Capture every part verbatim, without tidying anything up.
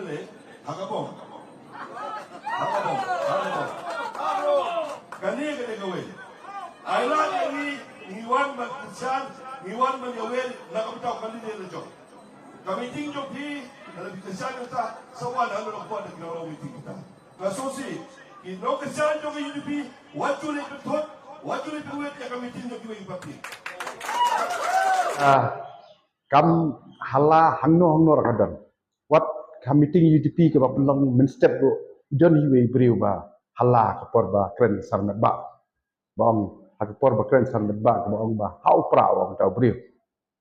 Ha ka bom. Ha ka bom. Ha ka bom. Kane kane kawei. Ai lad ïa ngi, ngi wan ban kyrshan, ngi wan ban ïawei na ka bynta u candidate la jong. Ka meeting jong phi, lada phi kyrshan ïa kata, sa wan ha ka por da ki long meeting kita. Nga sngewsih, ki nongkyrshan jong ka U D P, wat ju leit pynthut, wat ju leit pynwit ïa ka meeting jong kiwei ki party. Ah, kam hala hangno hangno ruh ka don. Wat ka meeting U D P kaba pynlong mynstep ruh, don iwei i briew ba hala ha ka por ba kren sar met ba, ba ong, ha ka por ba kren sar met ba, kaba ong ba ha u Prah, ong uta u briew.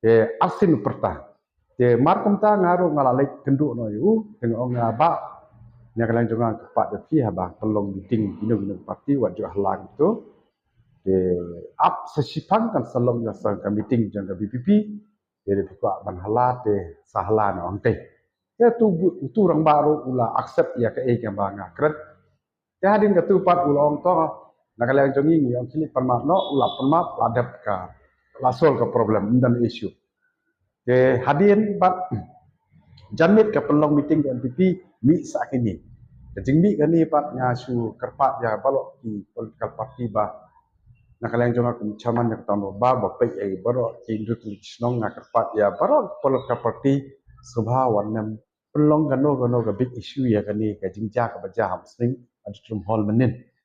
Te arsien u pyrta. Te mar kumta nga ruh nga la leit kynduh noh ïa u, te nga ong, ah, Bah, na ka liang jong nga nga kyrpad ïa phi haba pynlong meeting kino kino party, wat ju hala kumto. Te ap sa shiphang kan sa long ïa sa ka meeting jong ka V P P. Te lada phi kwah ban hala te sa hala noh, ong te. Te utu bu-, utu rangbah ruh u la accept ïa kaei kaba nga kren. Te hadien katu pat u la ong, to, na ka liang jong ngi ngi ong khie leit pan map noh, u la pan map, la dep ka, la solve ka problem, ym don issue. Te hadien pat janmiet ka pynlong meeting ka N P P, mih sah kine. Ka jingmih kane pat nga shu kyrpad ïa baroh ki political party ba, na ka liang jong nga kum chairman ïa ka town ba, ba peit ïa baroh ki industry ki shnong, nga kyrpad ïa baroh ki political party, sngewbha wat nym pynlong kano kano ka big issue ïa kane ka jingjia kaba jia ha Umsning Auditorium Hall mynnin.